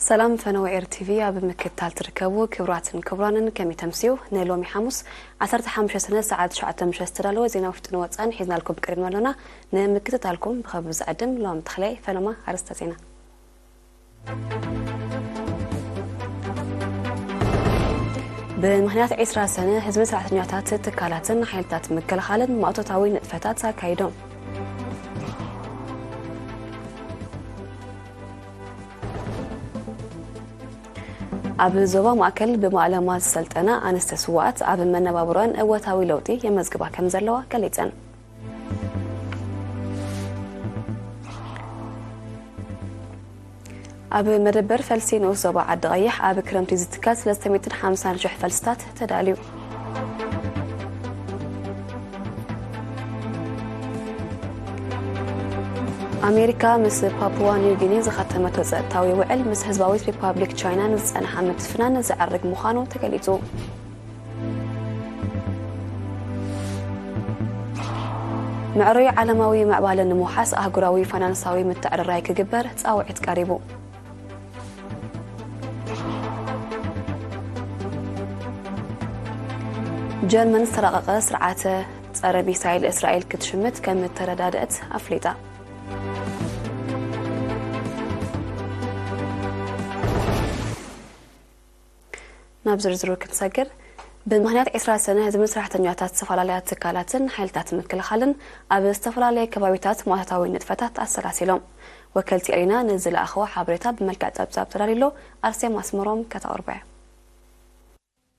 ሰላም ፈነወ ኤር ቲቪ ኣብ ምክትታል ትርከቡ ክቡራትን ክቡራንን፣ ከመይ ተምስዩ? ንሎሚ ሓሙስ ዓሰርተ ሓሙሽተ ሰነ ሰዓት ትሽዓተ ምሸት ዝተዳለወ ዜና ውሽጥን ወጻእን ሒዝናልኩም ቀሪብና ኣሎና። ንምክትታልኩም ብኸብቢ ዝዕድም ሎም ተኽላይ ፈለማ ኣርእስተ ዜና። ብምኽንያት ዒስራ ሰነ ህዝቢ ሰራሕተኛታት ትካላትን ሓይልታት ምክልኻልን ማእቶታዊ ንጥፈታት ኣካይዶም። ኣብ ዞባ ማእከል ብማእለማ ዝሰልጠና ኣንስቲ ስውኣት ኣብ መነባብሮን እወታዊ ለውጢ የመዝግባ ከም ዘለዋ ገሊጸን። ኣብ መደበር ፈልሲ ንኡስ ዞባ ዓዲ ቀይሕ ኣብ ክረምቲ ዝትከል ሰለስተ ሚእትን ሓምሳን ሽሕ ፈልስታት ተዳልዩ። ኣሜሪካ ምስ ፓፑዋ ኒው ጊኒ ዝኸተመቶ ጸጥታዊ ውዕል ምስ ህዝባዊት ሪፓብሊክ ቻይና ንዝጸንሓ ምትፍናን ዘዕርግ ምዃኑ ተገሊጹ። ምዕሩይ ዓለማዊ ምዕባለ ንምውሓስ ኣህጉራዊ ፋይናንሳዊ ምትዕርራይ ክግበር ጻውዒት ቀሪቡ። ጀርመን ዝተራቐቐ ስርዓተ ጸረ ሚሳይል እስራኤል ክትሽምት ከም እተረዳድአት ኣፍሊጣ። ናብ ዝርዝሩ ክንሰግር፣ ብምኽንያት ዒስራ ሰነ ህዝብን ሰራሕተኛታት ዝተፈላለያ ትካላትን ሓይልታት ምክልኻልን ኣብ ዝተፈላለየ ከባቢታት ማእቶታዊ ንጥፈታት ኣሰላሲሎም። ወከልቲ ኤሪና ንዝለኣኽዎ ሓበሬታ ብመልክዕ ጸብጻብ ተዳሊሎ፣ ኣርሴማ ኣስመሮም ከተቕርቦ እያ።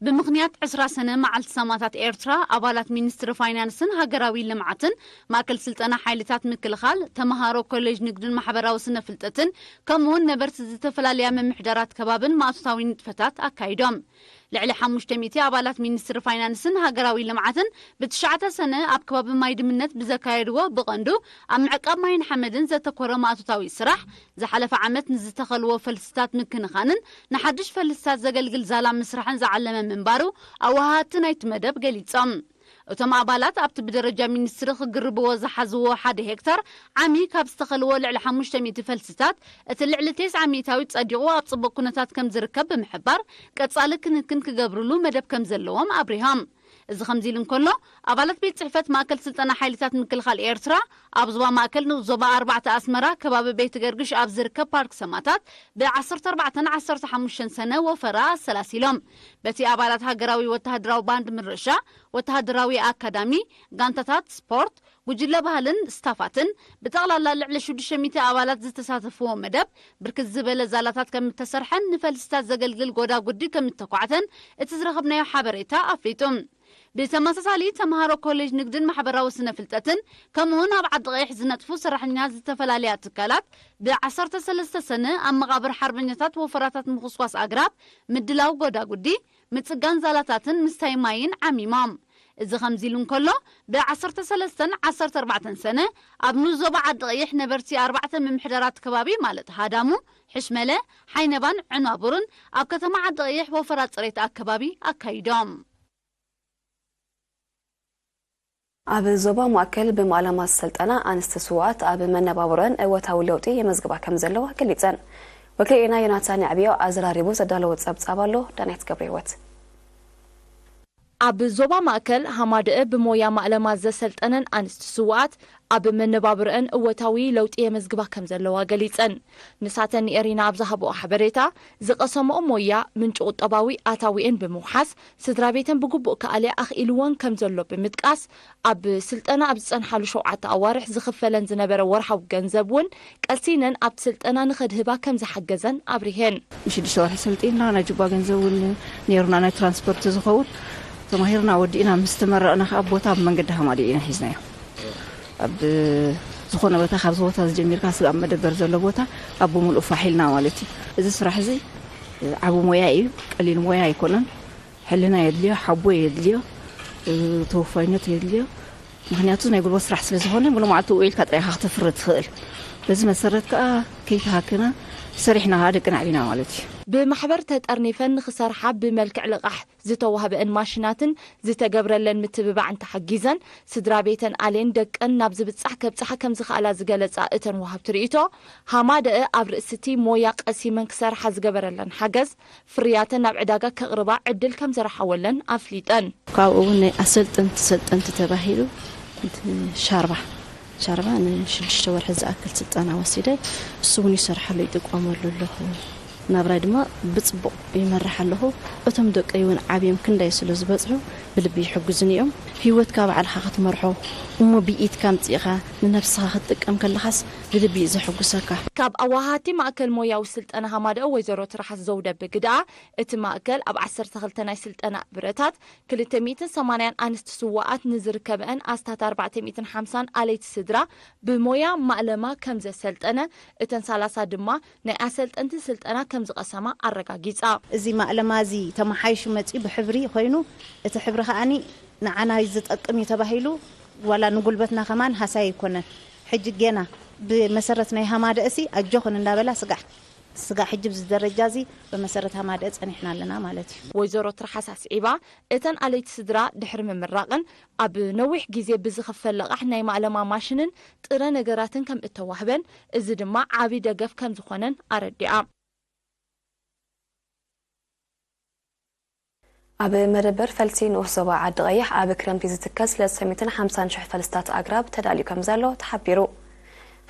ብምኽንያት ዕስራ ሰነ መዓልቲ ሰማእታት ኤርትራ፣ ኣባላት ሚኒስትሪ ፋይናንስን ሃገራዊ ልምዓትን፣ ማእከል ስልጠና ሓይልታት ምክልኻል፣ ተመሃሮ ኮሌጅ ንግድን ማሕበራዊ ስነ ፍልጠትን፣ ከምኡውን ነበርቲ ዝተፈላለያ ምምሕዳራት ከባብን ማእቶታዊ ንጥፈታት ኣካይዶም። ልዕሊ ሓሙሽተ ሚእቲ ኣባላት ሚኒስትሪ ፋይናንስን ሃገራዊ ልምዓትን ብትሽዓተ ሰነ ኣብ ከባቢ ማይ ድምነት ብዘካየድዎ ብቐንዱ ኣብ ምዕቃብ ማይን ሓመድን ዘተኮረ ማእቶታዊ ስራሕ፣ ዝሓለፈ ዓመት ንዝተኸልዎ ፈልስታት ምክንኻንን ንሓድሽ ፈልስታት ዘገልግል ዛላ ምስራሕን ዝዓለመ ምንባሩ ኣወሃሃድቲ ናይቲ መደብ ገሊጾም። እቶም ኣባላት ኣብቲ ብደረጃ ሚኒስትሪ ክግርብዎ ዝሓዝዎ ሓደ ሄክታር ዓሚ ካብ ዝተኸልዎ ልዕሊ ሓሙሽተ ሚእቲ ፈልስታት፣ እቲ ልዕሊ ተስዓ ሚእታዊት ጸዲቑ ኣብ ጽቡቕ ኩነታት ከም ዝርከብ ብምሕባር፣ ቀጻሊ ክንክን ክገብርሉ መደብ ከም ዘለዎም ኣብሪሆም። እዚ ከምዚ ኢሉ እንከሎ፣ ኣባላት ቤት ጽሕፈት ማእከል ስልጠና ሓይልታት ምክልኻል ኤርትራ ኣብ ዞባ ማእከል ንኡስ ዞባ ኣርባዕተ ኣስመራ ከባቢ ቤት ገርግሽ ኣብ ዝርከብ ፓርክ ሰማታት ብ ዓሰርተ ኣርባዕተን ዓሰርተ ሓሙሽተን ሰነ ወፈራ ኣሰላሲሎም። በቲ ኣባላት ሃገራዊ ወተሃደራዊ ባንድ ምርሻ፣ ወተሃደራዊ ኣካዳሚ፣ ጋንታታት ስፖርት፣ ጉጅለ ባህልን ስታፋትን ብጠቕላላ ልዕሊ ሽዱሽተ ሚእቲ ኣባላት ዝተሳተፍዎ መደብ፣ ብርክት ዝበለ ዛላታት ከም እተሰርሐን ንፈልስታት ዘገልግል ጎዳጉዲ ከም እተኳዕተን እቲ ዝረኸብናዮ ሓበሬታ ኣፍሊጡ። ብተመሳሳሊ፣ ተምሃሮ ኮሌጅ ንግድን ማሕበራዊ ስነ ፍልጠትን፣ ከምኡውን ኣብ ዓዲ ቀይሕ ዝነጥፉ ሰራሕተኛታት ዝተፈላለያ ትካላት፣ ብ ዓሰርተ ሰለስተ ሰነ ኣብ መቓብር ሓርበኛታት ወፈራታት ምኹስኳስ ኣግራብ፣ ምድላው ጎዳጉዲ፣ ምጽጋን ዛላታትን ምስታይ ማይን ዓሚሞም። እዚ ከምዚ ኢሉ እንከሎ፣ ብ ዓሰርተ ሰለስተን ዓሰርተ ኣርባዕተን ሰነ ኣብ ንኡስ ዞባ ዓዲ ቀይሕ ነበርቲ ኣርባዕተ ምምሕዳራት ከባቢ ማለት ሃዳሙ፣ ሕሽመለ፣ ሓይነባን ዕናቡርን ኣብ ከተማ ዓዲ ቀይሕ ወፈራ ጽሬት ኣከባቢ ኣካይዶም። ኣብ ዞባ ማእከል ብማእለማ ዝሰልጠና ኣንስቲ ስውኣት ኣብ መነባብሮን እወታዊ ለውጢ የመዝግባ ከም ዘለዋ ገሊጸን። ወኪልና ዮናታን ኣዕብዮ ኣዘራሪቡ ዘዳለዎ ጸብጻብ ኣሎ። ዳናይት ገብረ ህይወት። ኣብ ዞባ ማእከል ሃማደአ ብሞያ ማእለማ ዘሰልጠነን ኣንስቲ ስውኣት ኣብ መነባብርአን እወታዊ ለውጢ የመዝግባ ከም ዘለዋ ገሊጸን። ንሳተን ንኤሪና ኣብ ዝሃብኦ ሓበሬታ፣ ዝቐሰምኦ ሞያ ምንጪ ቁጠባዊ ኣታዊአን ብምውሓስ፣ ስድራ ቤተን ብግቡእ ክኣልያ ኣኽኢልወን ከም ዘሎ ብምጥቃስ፣ ኣብ ስልጠና ኣብ ዝጸንሓሉ ሸውዓተ ኣዋርሕ ዝኽፈለን ዝነበረ ወርሓዊ ገንዘብ እውን ቀሲነን ኣብቲ ስልጠና ንኸድህባ ከም ዝሓገዘን ኣብሪሄን። ንሽዱሽተ ወርሒ ሰልጢንና፣ ናይ ጁባ ገንዘብ እውን ነይሩና፣ ናይ ትራንስፖርት ዝኸውን። ተማሂርና ወዲእና ምስ ተመረቕና ከዓ ቦታ ኣብ መንገዲ ሃማደአ ኢና ሒዝናዮ። ኣብ ዝኾነ ቦታ፣ ካብዚ ቦታ ዝጀሚርካ ስጋብ መደበር ዘሎ ቦታ ኣብ ብምልኡ ፋሕ ኢልና ማለት እዩ። እዚ ስራሕ እዚ ዓቢ ሞያ እዩ፣ ቀሊል ሞያ ኣይኮነን። ሕልና የድልዮ፣ ሓቦ የድልዮ፣ ተወፋይነት የድልዮ። ምኽንያቱ ናይ ጉልበት ስራሕ ስለ ዝኾነ፣ ሙሉ መዓልቲ ውዒልካ ጥራይ ኢኻ ክተፍሪ ትኽእል። በዚ መሰረት ከኣ ከይተሃከና ሰሪሕና ከዓ ደቅና ዓቢና ማለት እዩ። ብማሕበር ተጠርኒፈን ንኽሰርሓ ብመልክዕ ልቓሕ ዝተዋህበአን ማሽናትን ዝተገብረለን ምትብባዕን ተሓጊዘን፣ ስድራ ቤተን ኣልየን ደቀን ናብ ዝብጻሕ ከብጽሓ ከም ዝኸኣላ ዝገለጻ እተን ወሃብቲ ርእይቶ፣ ሃማደአ ኣብ ርእሲ እቲ ሞያ ቀሲመን ክሰርሓ ዝገበረለን ሓገዝ፣ ፍርያተን ናብ ዕዳጋ ከቕርባ ዕድል ከም ዘርሓወለን ኣፍሊጠን። ካብኡ እውን ናይ ኣሰልጠንቲ ሰልጠንቲ ተባሂሉ ሻርባ ሻርባ ንሽዱሽተ ወርሒ ዝኣክል ስልጠና ወሲደ፣ እሱ እውን ይሰርሓሉ ይጥቀመሉ ኣለኹ። ናብራይ ድማ ብፅቡቕ ይመርሕ ኣለኹ። እቶም ደቀይ እውን ዓብዮም ክንዳይ ስለ ዝበፅሑ ብልቢ ይሕግዙን እዮም። ህይወትካ ባዕልኻ ክትመርሖ እሞ ብኢድካ ኣምፂእኻ ንነብስኻ ክትጥቀም ከለኻስ ብልቢ እዩ ዘሕጉሰካ። ካብ ኣዋሃቲ ማእከል ሞያዊ ስልጠና ሃማደኦ ወይዘሮ ትርሓስ ዘውደ ብግድኣ፣ እቲ ማእከል ኣብ ዓሰርተ ክልተ ናይ ስልጠና ብረታት ክልተ ሚእትን ሰማንያን ኣንስቲ ስዋኣት ንዝርከበአን ኣስታት ኣርባዕተ ሚእትን ሓምሳን ኣለይቲ ስድራ ብሞያ ማእለማ ከም ዘሰልጠነ፣ እተን ሰላሳ ድማ ናይ ኣሰልጠንቲ ስልጠና ከም ዝቐሰማ ኣረጋጊጻ። እዚ ማእለማ እዚ ተመሓይሹ መጺኡ ብሕብሪ ኮይኑ፣ እቲ ሕብሪ ከኣኒ ንዓና ዝጠቅም እዩ ተባሂሉ፣ ዋላ ንጉልበትና ከማን ሃሳይ ኣይኮነን። ሕጂ ጌና ብመሰረት ናይ ሃማደእሲ ኣጆኽን እንዳበላ ስጋዕ ስጋዕ ሕጂ ብዚ ደረጃ እዚ ብመሰረት ሃማደእ ጸኒሕና ኣለና ማለት እዩ። ወይዘሮ ትርሓስ ኣስዒባ፣ እተን ኣለይቲ ስድራ ድሕሪ ምምራቕን ኣብ ነዊሕ ግዜ ብዝኽፈል ልቓሕ ናይ ማእለማ ማሽንን ጥረ ነገራትን ከም እተዋህበን፣ እዚ ድማ ዓቢ ደገፍ ከም ዝኾነን ኣረዲኣ። ኣብ መደበር ፈልሲ ንኡስ ዞባ ዓዲ ቀይሕ ኣብ ክረምቲ ዝትከል ሰለስተ ሚእትን ሓምሳን ሽሕ ፈልስታት ኣግራብ ተዳልዩ ከም ዘሎ ተሓቢሩ።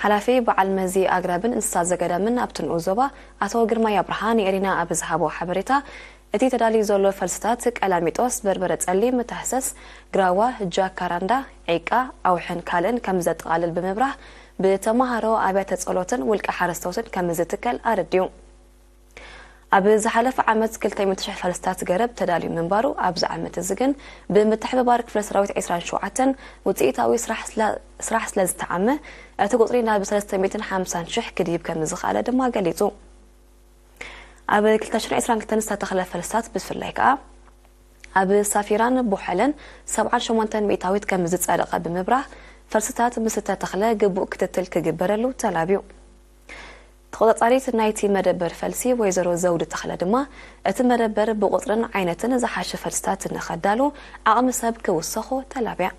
ሓላፊ በዓል መዚ ኣግራብን እንስሳት ዘገዳምን ኣብቲ ንኡስ ዞባ ኣቶ ግርማይ ኣብርሃ ንኤሪና ኣብ ዝሃቦ ሓበሬታ፣ እቲ ተዳልዩ ዘሎ ፈልስታት ቀላሚጦስ፣ በርበረ ጸሊም፣ ታህሰስ፣ ግራዋ፣ ጃካራንዳ፣ ዒቃ፣ ኣውሕን ካልእን ከም ዘጠቓልል ብምብራህ፣ ብተማሃሮ ኣብያተ ጸሎትን ውልቀ ሓረስቶትን ከም ዝትከል ኣረዲኡ። ኣብ ዝሓለፈ ዓመት ክልተ ሚእቲ ሽሕ ፈልስታት ገረብ ተዳልዩ ምንባሩ፣ ኣብዚ ዓመት እዚ ግን ብምትሕብባር ክፍለ ሰራዊት ዕስራን ሸውዓተን ውፅኢታዊ ስራሕ ስለ- ስራሕ ስለ ዝተዓመ፣ እቲ ቁፅሪ ናብ ሰለስተ ሚእትን ሓምሳን ሽሕ ክድይብ ከም ዝኸኣለ ድማ ገሊፁ። ኣብ ክልተ ሽሕን ዕስራን ክልተን ዝተተኽለ ፈልስታት ብፍላይ ከኣ ኣብ ሳፊራን ቦሐለን ሰብዓን ሸሞንተን ሚእታዊት ከም ዝጸደቐ ብምብራህ፣ ፈልስታት ምስ እተተኽለ ግቡእ ክትትል ክግበረሉ ተላብዩ። ተቖጻጻሪት ናይቲ መደበር ፈልሲ ወይዘሮ ዘውዲ ተኽለ ድማ፣ እቲ መደበር ብቑጽርን ዓይነትን ዝሓሸ ፈልስታት ንኸዳሉ ዓቕሚ ሰብ ክውሰኾ ተላብያ።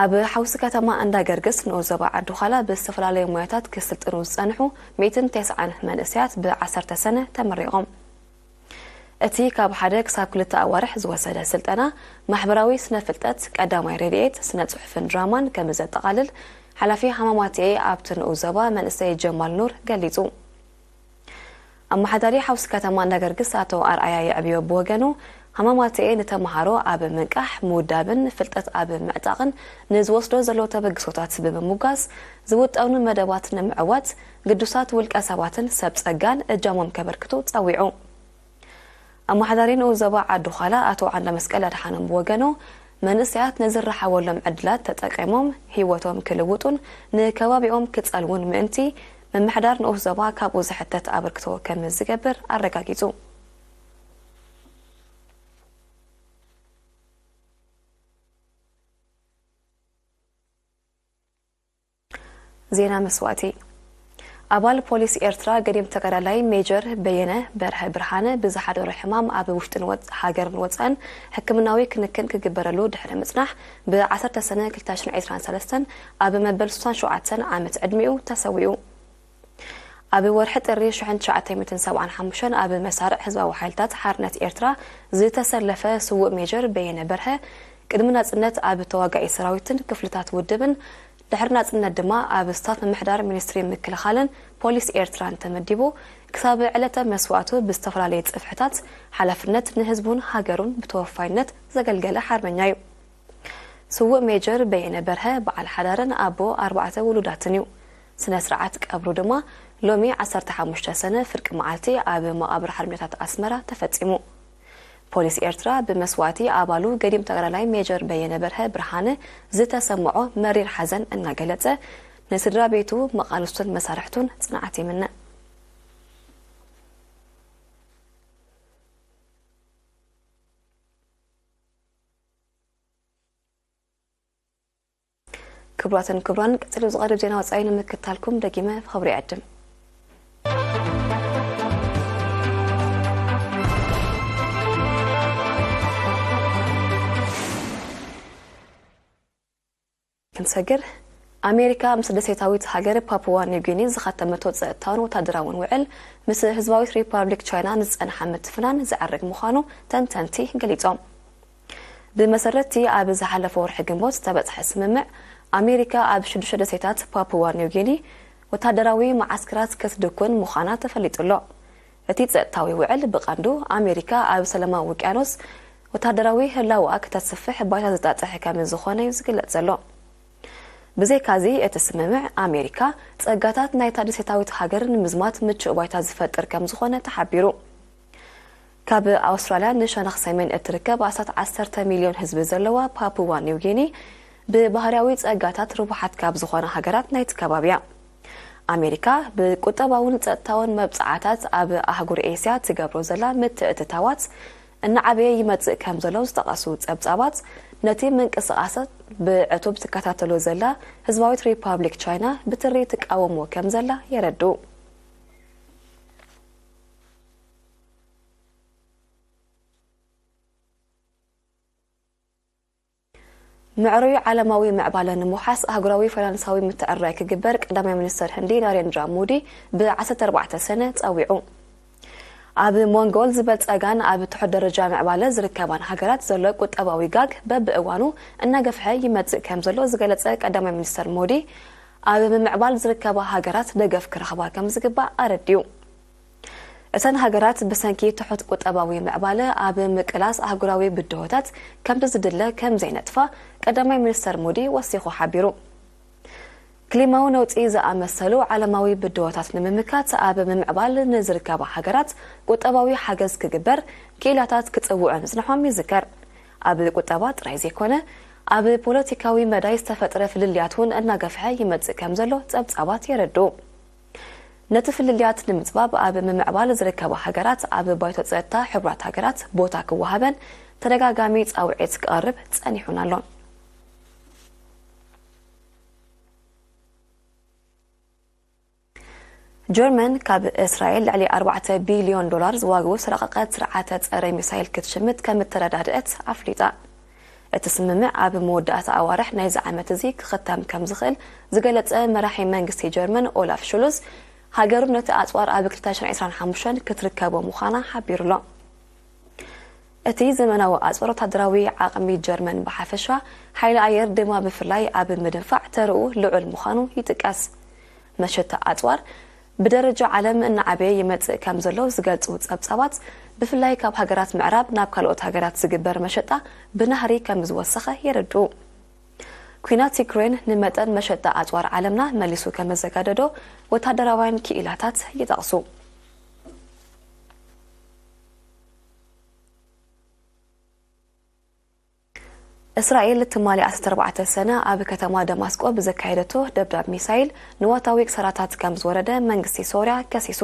ኣብ ሓውሲ ከተማ እንዳ ገርግስ ንኡስ ዞባ ዓዲ ዃላ ብዝተፈላለዩ ሞያታት ክስልጥኑ ዝጸንሑ ሚእትን ተስዓን መንእሰያት ብዓሰርተ ሰነ ተመሪቖም። እቲ ካብ ሓደ ክሳብ ክልተ ኣዋርሕ ዝወሰደ ስልጠና፣ ማሕበራዊ ስነ ፍልጠት፣ ቀዳማይ ረድኤት፣ ስነ ጽሑፍን ድራማን ከም ዘጠቓልል ሓላፊ ሃማማትኤ ኣብቲ ንኡስ ዞባ መንእሰይ ጀማል ኑር ገሊጹ። ኣመሓዳሪ ሓውሲ ከተማ እንዳ ገርግስ ኣቶ ኣርኣያ የዕብዮ ብወገኑ፣ ሃማማትኤ ንተምሃሮ ኣብ ምንቃሕ፣ ምውዳብን ፍልጠት ኣብ ምዕጣቕን ንዝወስዶ ዘሎ ተበግሶታት ብምሙጋስ፣ ዝውጠኑ መደባት ንምዕዋት ግዱሳት ውልቀ ሰባትን ሰብ ጸጋን እጃሞም ከበርክቱ ጸዊዑ። ኣመሓዳሪ ንኡስ ዞባ ዓዲ ዃላ ኣቶ ዓንደ መስቀል ኣድሓኖም ብወገኑ፣ መንእሰያት ንዝረሓወሎም ዕድላት ተጠቂሞም ህይወቶም ክልውጡን ንከባቢኦም ክጸልዉን ምእንቲ፣ ምምሕዳር ንኡስ ዞባ ካብኡ ዝሕተት ኣበርክቶ ከም ዝገብር ኣረጋጊጹ። ዜና መስዋእቲ። ኣባል ፖሊስ ኤርትራ ገዲም ተጋዳላይ ሜጀር በየነ በርሀ ብርሃነ ብዝሓደሮ ሕማም ኣብ ውሽጥን ወጽ- ሃገርን ወጻእን ሕክምናዊ ክንክን ክግበረሉ ድሕሪ ምጽናሕ፣ ብ ዓሰርተ ሰነ ክልተ ሽሕን ዕስራን ሰለስተን ኣብ መበል ስሳን ሸውዓተን ዓመት ዕድሚኡ ተሰዊኡ። ኣብ ወርሒ ጥሪ ሽሕን ትሽዓተ ሚእትን ሰብዓን ሓሙሽተን ኣብ መሳርዕ ህዝባዊ ሓይልታት ሓርነት ኤርትራ ዝተሰለፈ ስዉእ ሜጀር በየነ በርሀ፣ ቅድሚ ናጽነት ኣብ ተዋጋኢ ሰራዊትን ክፍልታት ውድብን፣ ድሕሪ ናጽነት ድማ ኣብ ስታፍ ምምሕዳር ሚኒስትሪ ምክልኻልን ፖሊስ ኤርትራን ተመዲቡ፣ ክሳብ ዕለተ መስዋእቱ ብዝተፈላለየ ጽፍሕታት ሓላፍነት ንህዝቡን ሃገሩን ብተወፋይነት ዘገልገለ ሓርበኛ እዩ። ስዉእ ሜጀር በየነ በርሀ በዓል ሓዳርን ኣቦ ኣርባዕተ ውሉዳትን እዩ። ስነ ስርዓት ቀብሩ ድማ ሎሚ ዓሰርተ ሓሙሽተ ሰነ ፍርቂ መዓልቲ ኣብ መቓብር ሓርበኛታት ኣስመራ ተፈጺሙ። ፖሊስ ኤርትራ ብመስዋእቲ ኣባሉ ገዲም ተጋዳላይ ሜጀር በየነ በርሀ ብርሃነ ዝተሰምዖ መሪር ሓዘን እናገለጸ፣ ንስድራ ቤቱ፣ መቓልስቱን መሳርሕቱን ጽንዓት ይምነ። ክቡራትን ክቡራን፣ ቀጺሉ ዝቐርብ ዜና ወጻኢ ንምክትታልኩም ደጊመ ብኽብሪ ይዕድም። ክንሰግር፣ ኣሜሪካ ምስ ደሴታዊት ሃገር ፓፑዋ ኒው ጊኒ ዝኸተመቶ ጸጥታውን ወታደራውን ውዕል፣ ምስ ህዝባዊት ሪፓብሊክ ቻይና ንዝጸንሓ ምትፍናን ዘዕርግ ምዃኑ ተንተንቲ ገሊጾም። ብመሰረትቲ ኣብ ዝሓለፈ ወርሒ ግንቦት ዝተበጽሐ ስምምዕ፣ ኣሜሪካ ኣብ ሽዱሽተ ደሴታት ፓፑዋ ኒው ጊኒ ወታደራዊ መዓስከራት ክትድኩን ምዃና ተፈሊጡ ኣሎ። እቲ ጸጥታዊ ውዕል ብቐንዱ ኣሜሪካ ኣብ ሰላማዊ ውቅያኖስ ወታደራዊ ህላወኣ ክተስፍሕ ባይታ ዝጣጥሕ ከም ዝኾነ እዩ ዝግለጽ ዘሎ። ብዘይካዚ፣ እቲ ስምምዕ ኣሜሪካ ጸጋታት ናይታ ደሴታዊት ሃገር ንምዝማት ምቹእ ባይታ ዝፈጥር ከም ዝኾነ ተሓቢሩ። ካብ ኣውስትራልያ ንሸነኽ ሰሜን እትርከብ ኣስታት ዓሰርተ ሚልዮን ህዝቢ ዘለዋ ፓፑዋ ኒው ጊኒ፣ ብባህርያዊ ጸጋታት ርቡሓት ካብ ዝኾና ሃገራት ናይቲ ከባቢ እያ። ኣሜሪካ ብቁጠባውን ጸጥታውን መብጽዓታት ኣብ ኣህጉር ኤስያ ትገብሮ ዘላ ምትእትታዋት እናዓበየ ይመጽእ ከም ዘሎ ዝጠቐሱ ጸብጻባት፣ ነቲ ምንቅስቓሳት ብዕቱብ ትከታተሎ ዘላ ህዝባዊት ሪፓብሊክ ቻይና ብትሪ ትቃወሞ ከም ዘላ የረድኡ። ምዕሩይ ዓለማዊ ምዕባለ ንምውሓስ ኣህጉራዊ ፋይናንሳዊ ምትዕርራይ ክግበር ቀዳማይ ሚኒስተር ህንዲ ናሬንድራ ሞዲ ብ ዓሰርተ ኣርባዕተ ሰነ ጸዊዑ። ኣብ ሞንጎል ዝበልጸጋን ኣብ ትሑት ደረጃ ምዕባለ ዝርከባን ሃገራት ዘሎ ቁጠባዊ ጋግ በብእዋኑ እናገፍሐ ይመጽእ ከም ዘሎ ዝገለጸ ቀዳማይ ሚኒስተር ሞዲ፣ ኣብ ምምዕባል ዝርከባ ሃገራት ደገፍ ክረኽባ ከም ዝግባእ ኣረዲኡ። እተን ሃገራት ብሰንኪ ትሑት ቁጠባዊ ምዕባለ ኣብ ምቅላስ ኣህጉራዊ ብድሆታት ከምቲ ዝድለ ከም ዘይነጥፋ ቀዳማይ ሚኒስተር ሞዲ ወሲኹ ሓቢሩ። ክሊማዊ ነውጺ ዝኣመሰሉ ዓለማዊ ብድሆታት ንምምካት ኣብ ምምዕባል ንዝርከባ ሃገራት ቁጠባዊ ሓገዝ ክግበር ክኢላታት ክጽውዑ ምጽንሖም ይዝከር። ኣብ ቁጠባ ጥራይ ዘይኮነ፣ ኣብ ፖለቲካዊ መዳይ ዝተፈጥረ ፍልልያት እውን እናገፍሐ ይመጽእ ከም ዘሎ ጸብጻባት የረድኡ። ነቲ ፍልልያት ንምጽባብ ኣብ ምምዕባል ዝርከባ ሃገራት ኣብ ባይቶ ጸጥታ ሕቡራት ሃገራት ቦታ ክወሃበን ተደጋጋሚ ጻውዒት ክቐርብ ጸኒሑን ኣሎን። ጀርመን ካብ እስራኤል ልዕሊ ኣርባዕተ ቢልዮን ዶላር ዝዋግኡ ዝረቐቐ ስርዓተ ጸረ ሚሳይል ክትሽምት ከም እተረዳድአት ኣፍሊጣ። እቲ ስምምዕ ኣብ መወዳእታ ኣዋርሕ ናይዚ ዓመት እዚ ክኽተም ከም ዝኽእል ዝገለጸ መራሒ መንግስቲ ጀርመን ኦላፍ ሹሉዝ፣ ሃገሩ ነቲ ኣጽዋር ኣብ ክልተ ሽሕን ዕስራን ሓሙሽተን ክትርከቦ ምዃና ሓቢሩ ኣሎ። እቲ ዘመናዊ ኣጽዋር ወታደራዊ ዓቕሚ ጀርመን ብሓፈሻ፣ ሓይሊ ኣየር ድማ ብፍላይ ኣብ ምድንፋዕ ተርኡ ልዑል ምዃኑ ይጥቀስ። መሸጣ ኣጽዋር ብደረጃ ዓለም እናዓበየ ይመጽእ ከም ዘሎ ዝገልጹ ጸብጻባት፣ ብፍላይ ካብ ሃገራት ምዕራብ ናብ ካልኦት ሃገራት ዝግበር መሸጣ ብናህሪ ከም ዝወሰኸ የረድኡ። ኲናት ዩክሬን ንመጠን መሸጣ ኣጽዋር ዓለምና መሊሱ ከም ዘጋደዶ ወታደራውያን ክኢላታት ይጠቕሱ። እስራኤል ትማሊ ዓሰርተ ኣርባዕተ ሰነ ኣብ ከተማ ደማስቆ ብዘካየደቶ ደብዳብ ሚሳይል ንዋታዊ ክሳራታት ከም ዝወረደ መንግስቲ ሶርያ ከሲሱ።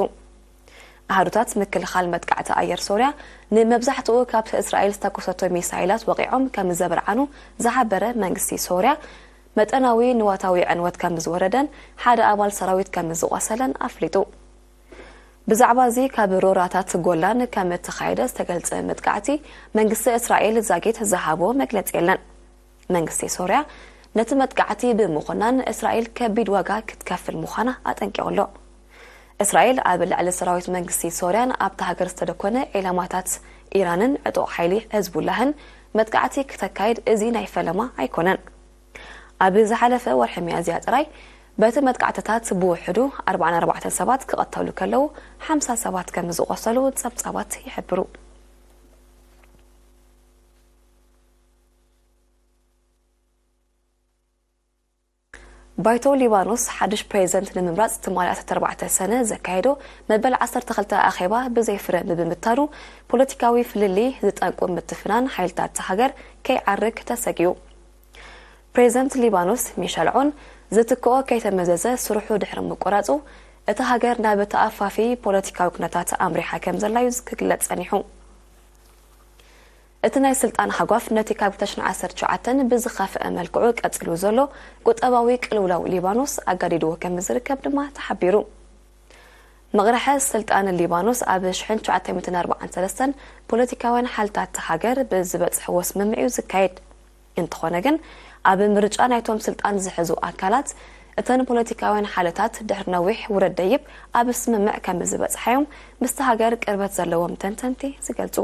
ኣሃዱታት ምክልኻል መጥቃዕቲ ኣየር ሶርያ፣ ንመብዛሕትኡ ካብ እስራኤል ዝተኮሰቶ ሚሳይላት ወቒዖም ከም ዘብርዓኑ ዝሓበረ መንግስቲ ሶርያ፣ መጠናዊ ንዋታዊ ዕንወት ከም ዝወረደን ሓደ ኣባል ሰራዊት ከም ዝቖሰለን ኣፍሊጡ። ብዛዕባ እዚ ካብ ሮራታት ጎላን ከም እተኻየደ ዝተገልጸ መጥቃዕቲ፣ መንግስቲ እስራኤል ዛጊት ዝሃቦ መግለጺ የለን። መንግስቲ ሶርያ ነቲ መጥቃዕቲ ብምኹናን፣ እስራኤል ከቢድ ዋጋ ክትከፍል ምዃና ኣጠንቂቑ ኣሎ። እስራኤል ኣብ ልዕሊ ሰራዊት መንግስቲ ሶርያን ኣብታ ሃገር ዝተደኮነ ዒላማታት ኢራንን ዕጡቕ ሓይሊ ሕዝቡላህን መጥቃዕቲ ክተካይድ እዚ ናይ ፈለማ ኣይኮነን። ኣብ ዝሓለፈ ወርሒ ሚያዝያ ጥራይ፣ በቲ መጥቃዕትታት ብውሕዱ ኣርባዓን ኣርባዕተን ሰባት ክቐተሉ ከለዉ፣ ሓምሳ ሰባት ከም ዝቖሰሉ ጸብጻባት ይሕብሩ። ባይቶ ሊባኖስ ሓድሽ ፕሬዝደንት ንምምራጽ ትማሊ ዓሰርተ ኣርባዕተ ሰነ ዘካየዶ መበል ዓሰርተ ክልተ ኣኼባ ብዘይ ፍረ ብምብታኑ፣ ፖለቲካዊ ፍልልይ ዝጠንቁ ምትፍናን ሓይልታት እታ ሃገር ከይዓርግ ተሰጊኡ። ፕሬዝደንት ሊባኖስ ሚሸል ዖን ዝትክኦ ከይተመዘዘ ስርሑ ድሕሪ ምቁራጹ፣ እታ ሃገር ናብ ተኣፋፊ ፖለቲካዊ ኩነታት ኣምሪሓ ከም ዘላ እዩ ክግለጽ ጸኒሑ። እቲ ናይ ስልጣን ሃጓፍ ነቲ ካብ ክልተ ሽሕን ዓሰርተ ትሽዓተን ብዝኸፍአ መልክዑ ቀጺሉ ዘሎ ቁጠባዊ ቅልውላው ሊባኖስ ኣጋዲድዎ ከም ዝርከብ ድማ ተሓቢሩ። መቕርሐ ስልጣን ሊባኖስ ኣብ ሽሕን ትሽዓተ ሚእትን ኣርባዓን ሰለስተን ፖለቲካውያን ሓልታት እታ ሃገር ብዝበጽሕዎ ስምምዕ እዩ ዝካየድ። እንተኾነ ግን፣ ኣብ ምርጫ ናይቶም ስልጣን ዝሕዙ ኣካላት፣ እተን ፖለቲካውያን ሓለታት ድሕሪ ነዊሕ ውረድ ደይብ ኣብ ስምምዕ ከም ዝበጽሓዮም ምስቲ ሃገር ቅርበት ዘለዎም ተንተንቲ ዝገልጹ።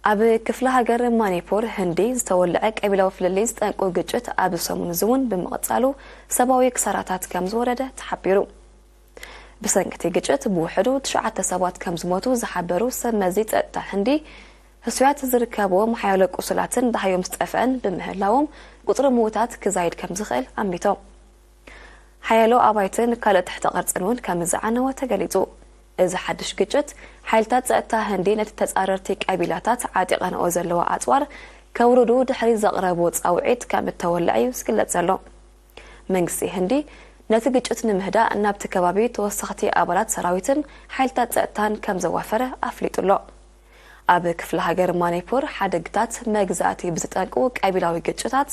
ኣብ ክፍለ ሃገር ማኒፑር ህንዲ ዝተወልዐ ቀቢላዊ ፍልልይ ዝጠንቁ ግጭት ኣብዚ ሰሙን እዚ እውን ብምቕጻሉ ሰብኣዊ ክሳራታት ከም ዝወረደ ተሓቢሩ። ብሰንኪ እቲ ግጭት ብውሕዱ ትሽዓተ ሰባት ከም ዝሞቱ ዝሓበሩ ሰብ መዚ ጸጥታ ህንዲ፣ ህሱያት ዝርከብዎም ሓያሎ ቁሱላትን ደሃዮም ዝጠፍአን ብምህላዎም ቁጽሪ ምዉታት ክዛይድ ከም ዝኽእል ኣሚቶም። ሓያሎ ኣባይትን ካልእ ትሕተ ቅርጽን እውን ከም ዝዓነወ ተገሊጹ። እዚ ሓድሽ ግጭት፣ ሓይልታት ጸጥታ ህንዲ ነቲ ተጻረርቲ ቀቢላታት ዓጢቐንኦ ዘለዋ ኣጽዋር ከውርዱ ድሕሪ ዘቕረብዎ ጻውዒት ከም እተወልዐ እዩ ዝግለጽ ዘሎ። መንግስቲ ህንዲ ነቲ ግጭት ንምህዳእ ናብቲ ከባቢ ተወሰኽቲ ኣባላት ሰራዊትን ሓይልታት ጸጥታን ከም ዘዋፈረ ኣፍሊጡ ኣሎ። ኣብ ክፍለ ሃገር ማኒፑር ሓደግታት መግዛእቲ ብዝጠንቁ ቀቢላዊ ግጭታት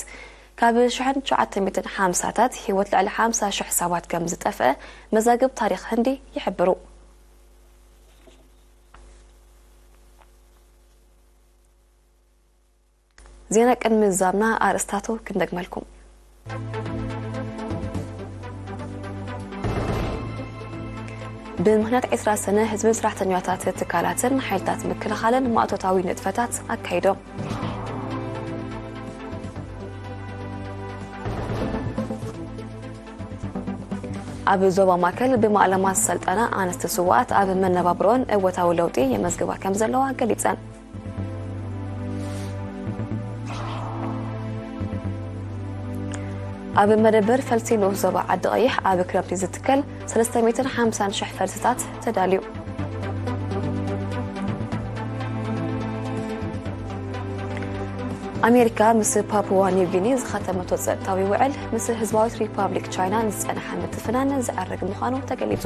ካብ ሽሕን ትሽዓተ ሚእትን ሓምሳታት ህይወት ልዕሊ ሓምሳ ሽሕ ሰባት ከም ዝጠፍአ መዛግብ ታሪኽ ህንዲ ይሕብሩ። ዜና ቅድሚ ምዛምና ኣርእስታቱ ክንደግመልኩም። ብምኽንያት ዕስራ ሰነ ህዝብን ሰራሕተኛታት ትካላትን ሓይልታት ምክልኻልን ማእቶታዊ ንጥፈታት ኣካይዶም። ኣብ ዞባ ማእከል ብማእለማ ዝሰልጠና ኣንስቲ ስዋኣት ኣብ መነባብሮን እወታዊ ለውጢ የመዝግባ ከም ዘለዋ ገሊጸን። ኣብ መደበር ፈልሲ ንኡስ ዞባ ዓዲ ቀይሕ ኣብ ክረምቲ ዝትከል ሰለስተ ሚእትን ሓምሳን ሽሕ ፈልስታት ተዳልዩ። ኣሜሪካ ምስ ፓፑዋ ኒው ጊኒ ዝኸተመቶ ጸጥታዊ ውዕል፣ ምስ ህዝባዊት ሪፓብሊክ ቻይና ንዝጸንሐ ምትፍናን ዘዕርግ ምዃኑ ተገሊጹ።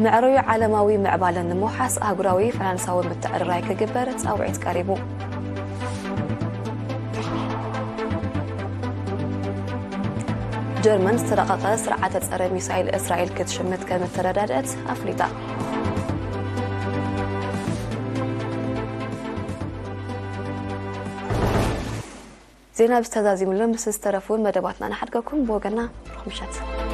ምዕሩይ ዓለማዊ ምዕባለ ንምውሓስ ኣህጉራዊ ፋይናንሳዊ ምትዕርራይ ክግበር ጻውዒት ቀሪቡ። ጀርመን ዝተራቐቐ ስርዓተ ጸረ ሚሳይል እስራኤል ክትሽምት ከም እተረዳድአት ኣፍሊጣ። ዜና ብዝተዛዚሙሉ ምስ ዝተረፉ መደባትና ንሓድገኩም። ብወገና ብሩኽ ምሸት።